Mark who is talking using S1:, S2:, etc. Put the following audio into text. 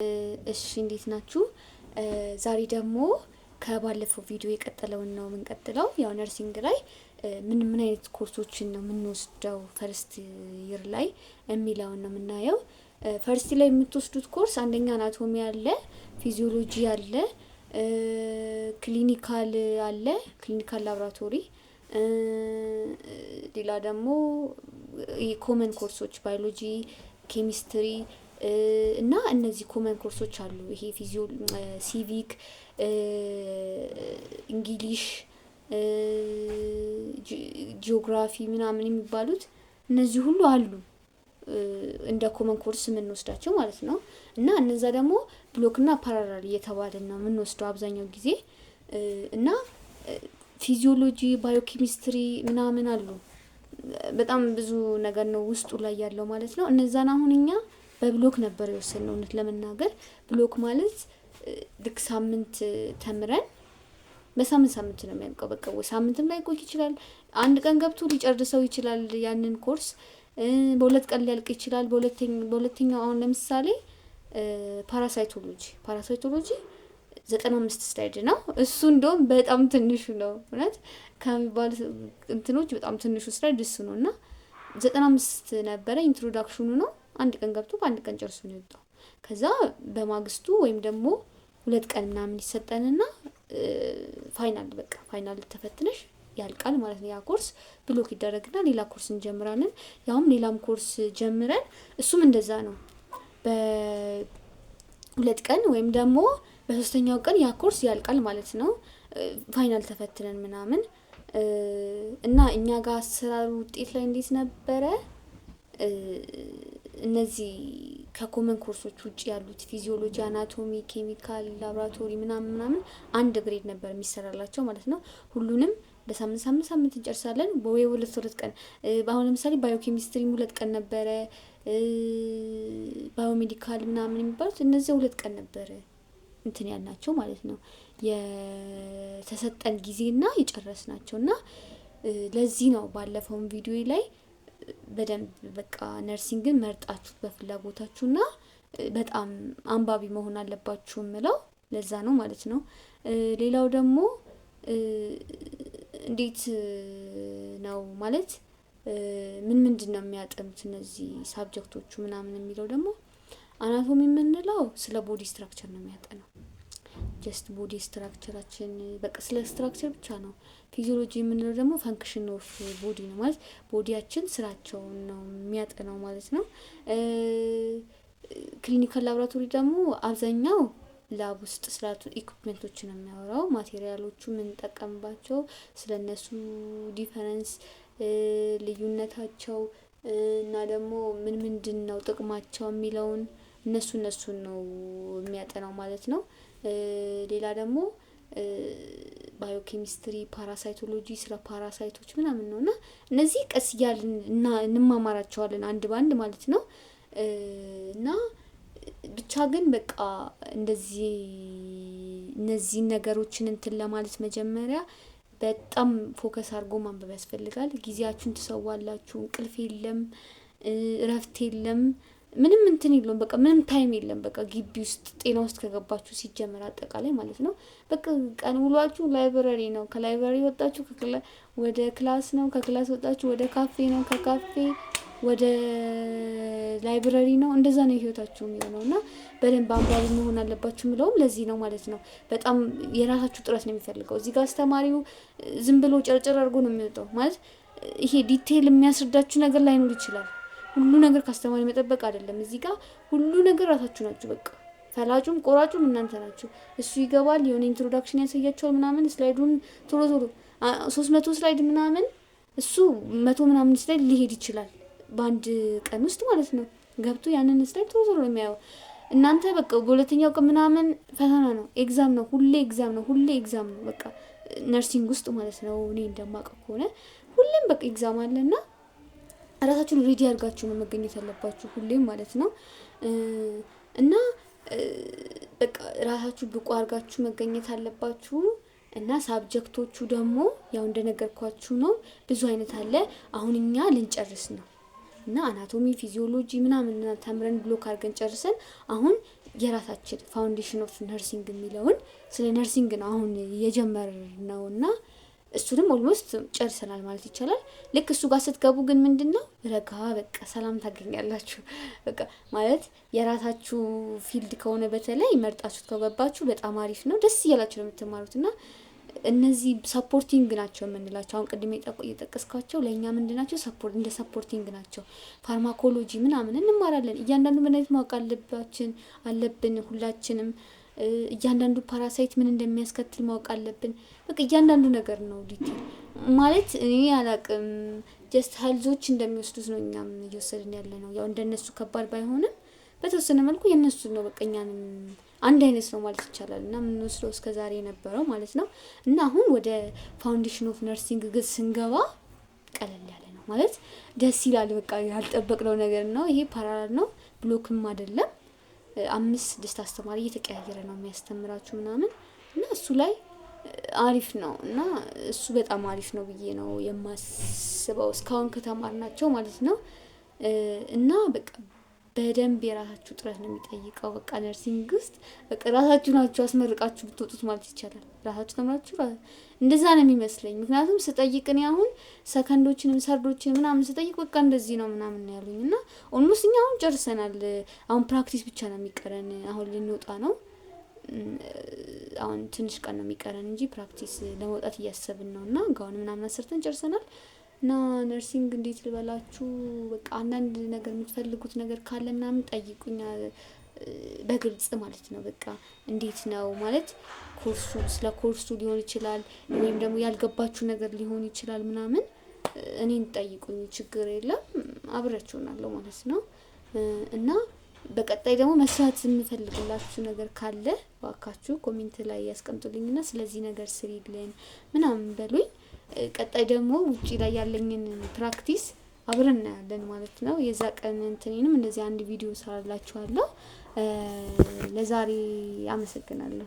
S1: እሺ እንዴት ናችሁ? ዛሬ ደግሞ ከባለፈው ቪዲዮ የቀጠለውን ነው የምንቀጥለው። ያው nursing ላይ ምን ምን አይነት ኮርሶችን ነው የምንወስደው first year ላይ የሚለውን ነው የምናየው። First ላይ የምትወስዱት ኮርስ አንደኛ anatomy አለ፣ physiology አለ፣ clinical አለ፣ clinical laboratory፣ ሌላ ደግሞ የ common ኮርሶች biology፣ chemistry እና እነዚህ common ኮርሶች አሉ። ይሄ civic፣ English፣ geography ምናምን የሚባሉት እነዚህ ሁሉ አሉ እንደ common course የምንወስዳቸው ማለት ነው። እና እነዛ ደግሞ block እና parallel እየተባልን ነው የምንወስደው አብዛኛው ጊዜ። እና physiology፣ biochemistry ምናምን አሉ። በጣም ብዙ ነገር ነው ውስጡ ላይ ያለው ማለት ነው። እነዛን አሁን እኛ በ block ነበር የወሰድነው። እውነት ለመናገር block ማለት ልክ ሳምንት ተምረን በሳምንት ሳምንት ነው የሚያልቀው። በቃ ወይ ሳምንትም ላይቆይ ይችላል። አንድ ቀን ገብቶ ሊጨርሰው ይችላል ያንን ኮርስ፣ በ2 ቀን ሊያልቅ ይችላል። በሁለተኛው አሁን ለምሳሌ parasitology 95 slide ነው። እሱ እንደውም በጣም ትንሹ ነው፣ እውነት ከሚባሉት እንትኖች በጣም ትንሹ slide እሱ ነው። እና 95 ነበረ፣ introduction ኑ ነው። አንድ ቀን ገብቶ በአንድ ቀን ጨርሶ ነው የወጣው። ከዛ በማግስቱ ወይም ደግሞ 2 ቀን ምናምን ይሰጠንና final፣ በቃ final ተፈትነሽ ያልቃል ማለት ነው። ያ course block ይደረግና ሌላ ኮርስ እንጀምራለን። ያውም ሌላም ኮርስ ጀምረን እሱም እንደዛ ነው። በ2 ቀን ወይም ደግሞ በሶስተኛው ቀን ያ ኮርስ ያልቃል ማለት ነው። Final ተፈትነን ምናምን። እና እኛ ጋር አሰራሩ ውጤት ላይ እንዴት ነበረ? እነዚህ ከ common ኮርሶች ውጭ ያሉት physiology፣ anatomy፣ chemical፣ laboratory ምናምን ምናምን አንድ grade ነበር የሚሰራላቸው ማለት ነው። ሁሉንም በሳምንት ሳምንት ሳምንት እንጨርሳለን ወይ ሁለት ሁለት ቀን። አሁን ለምሳሌ ባዮኬሚስትሪም 2 ቀን ነበረ። Biomedical ምናምን የሚባሉት እነዚያ 2 ቀን ነበረ እንትን ያልናቸው ማለት ነው። የተሰጠን ጊዜና የጨረስናቸው። እና ለዚህ ነው ባለፈውም ቪዲዮ ላይ በደንብ በቃ nursing ን መርጣችሁት በፍላጎታችሁና በጣም አንባቢ መሆን አለባችሁ የምለው ለዛ ነው ማለት ነው። ሌላው ደግሞ እንዴት ነው ማለት ምን ምንድን ነው የሚያጠኑት እነዚህ subject ኦቹ ምናምን የሚለው ደግሞ anatomy የምንለው ስለ body structure ነው የሚያጠናው። Just body structure ኣችን፣ በቃ ስለ structure ብቻ ነው። Physiology የምንለው ደግሞ function of body ነው፣ ማለት body ያችን ስራቸውን ነው የሚያጠናው ማለት ነው። Clinical laboratory ደግሞ አብዛኛው lab ውስጥ ስላሉ equipment ኦች ነው የሚያወራው፣ material ኦቹ የምንጠቀምባቸው፣ ስለ እነሱ difference፣ ልዩነታቸው እና ደግሞ ምን ምንድን ነው ጥቅማቸው የሚለውን እነሱን ነው የሚያጠናው ማለት ነው። ሌላ ደግሞ biochemistry፣ parasitology ስለ parasite ኦች ምናምን ነው። እና እነዚህ ቀስ እያልን እና እንማማራቸዋለን አንድ በአንድ ማለት ነው። እና ብቻ ግን በቃ እንደዚህ እነዚህን ነገሮችን እንትን ለማለት መጀመሪያ በጣም focus አድርጎ ማንበብ ያስፈልጋል። ጊዜያችሁን ትሰዋላችሁ፣ እንቅልፍ የለም፣ እረፍት የለም፣ ምንም እንትን የለውም። በቃ ምንም time የለም። በቃ ግቢ ውስጥ ጤና ውስጥ ከገባችሁ ሲጀመር አጠቃላይ ማለት ነው። በቃ ቀን ውሏችሁ library ነው። ከ library ወጣችሁ ወደ class ነው። ከ class ወጣችሁ ወደ ካፌ ነው። ከካፌ ወደ library ነው። እንደዛ ነው ህይወታችሁ የሚሆነው። እና በደንብ አንባቢ መሆን አለባችሁ የምለውም ለዚህ ነው ማለት ነው። በጣም የራሳችሁ ጥረት ነው የሚፈልገው። እዚህ ጋር አስተማሪው ዝም ብሎ ጨርጨር አድርጎ ነው የሚወጣው፣ ማለት ይሄ detail የሚያስረዳችሁ ነገር ላይኖር ይችላል። ሁሉ ነገር ከአስተማሪ መጠበቅ አይደለም። እዚህ ጋር ሁሉ ነገር ራሳችሁ ናችሁ። በቃ ፈላጩም ቆራጩም እናንተ ናችሁ። እሱ ይገባል፣ የሆነ introduction ያሳያቸዋል ምናምን፣ slide ኡን ቶሎ ቶሎ 300 slide ምናምን፣ እሱ 100 ምናምን slide ሊሄድ ይችላል በአንድ ቀን ውስጥ ማለት ነው። ገብቶ ያንን slide ቶሎ ቶሎ ነው የሚያየው። እናንተ በቃ በሁለተኛው ቀን ምናምን ፈተና ነው፣ exam ነው፣ ሁሌ exam ነው፣ ሁሌ exam ነው። በቃ nursing ውስጥ ማለት ነው፣ እኔ እንደማውቀው ከሆነ ሁሌም በቃ exam አለና ራሳችሁን ready አድርጋችሁ ነው መገኘት ያለባችሁ ሁሌም ማለት ነው። እና በቃ ራሳችሁ ብቁ አድርጋችሁ መገኘት አለባችሁ። እና subject ኦቹ ደግሞ ያው እንደነገርኳችሁ ነው፣ ብዙ አይነት አለ። አሁን እኛ ልንጨርስ ነው። እና anatomy፣ physiology ምናምን ተምረን block አድርገን ጨርሰን አሁን የራሳችን foundation of nursing የሚለውን ስለ nursing ነው አሁን የጀመርነው እና እሱንም almost ጨርሰናል ማለት ይቻላል። ልክ እሱ ጋር ስትገቡ ግን ምንድነው ረጋ በቃ ሰላም ታገኛላችሁ። በቃ ማለት የራሳችሁ field ከሆነ በተለይ መርጣችሁት ከገባችሁ በጣም አሪፍ ነው። ደስ እያላችሁ ነው የምትማሩት። እና እነዚህ supporting ናቸው የምንላቸው አሁን ቅድም የጠቀስኳቸው ለእኛ ምንድን ናቸው? Support እንደ supporting ናቸው። Pharmacology ምናምን እንማራለን። እያንዳንዱ መድኃኒት ማወቅ አለብን ሁላችንም። እያንዳንዱ parasite ምን እንደሚያስከትል ማወቅ አለብን። በቃ እያንዳንዱ ነገር ነው detail ማለት እኔ አላቅም። Just health ኦች እንደሚወስዱት ነው እኛም እየወሰድን ያለ ነው። ያው እንደነሱ ከባድ ባይሆንም በተወሰነ መልኩ የእነሱን ነው፣ በቃ እኛንም አንድ አይነት ነው ማለት ይቻላል። እና የምንወስደው እስከ ዛሬ የነበረው ማለት ነው። እና አሁን ወደ foundation of nursing ግን ስንገባ ቀለል ያለ ነው ማለት ደስ ይላል። በቃ ያልጠበቅነው ነገር ነው። ይሄ parallel ነው፣ block ም አይደለም። አምስት ስድስት አስተማሪ እየተቀያየረ ነው የሚያስተምራችሁ ምናምን እና እሱ ላይ አሪፍ ነው እና እሱ በጣም አሪፍ ነው ብዬ ነው የማስበው እስካሁን ከተማርናቸው ማለት ነው። እና በቃ በደንብ የራሳችሁ ጥረት ነው የሚጠይቀው። በቃ nursing ውስጥ በቃ ራሳችሁ ናችሁ አስመርቃችሁ ብትወጡት ማለት ይቻላል። ራሳችሁ ተምራችሁ እንደዛ ነው የሚመስለኝ። ምክንያቱም ስጠይቅ እኔ አሁን second ኦችንም third ኦችን ምናምን ስጠይቅ በቃ እንደዚህ ነው ምናምን ነው ያሉኝ። እና almost እኛ አሁን ጨርሰናል። አሁን practice ብቻ ነው የሚቀረን። አሁን ልንወጣ ነው። አሁን ትንሽ ቀን ነው የሚቀረን እንጂ practice ለመውጣት እያሰብን ነው። እና ጋውን ምናምን አሰርተን ጨርሰናል። እና nursing እንዴት ልበላችሁ፣ በቃ አንዳንድ ነገር የምትፈልጉት ነገር ካለ ምናምን ጠይቁኝ በግልጽ ማለት ነው። በቃ እንዴት ነው ማለት ኮርሱ፣ ስለ ኮርሱ ሊሆን ይችላል ወይም ደግሞ ያልገባችሁ ነገር ሊሆን ይችላል ምናምን እኔን ጠይቁኝ፣ ችግር የለም፣ አብሬያችሁ እሆናለሁ ማለት ነው። እና በቀጣይ ደግሞ መስራት የምፈልግላችሁ ነገር ካለ እባካችሁ comment ላይ ያስቀምጡልኝና ስለዚህ ነገር ስሪልን ምናምን በሉኝ። ቀጣይ ደግሞ ውጪ ላይ ያለኝን practice አብረን እናያለን ማለት ነው። የዛ ቀን እንትኔንም እንደዚህ አንድ ቪዲዮ እሰራላችኋለሁ። ለዛሬ አመሰግናለሁ።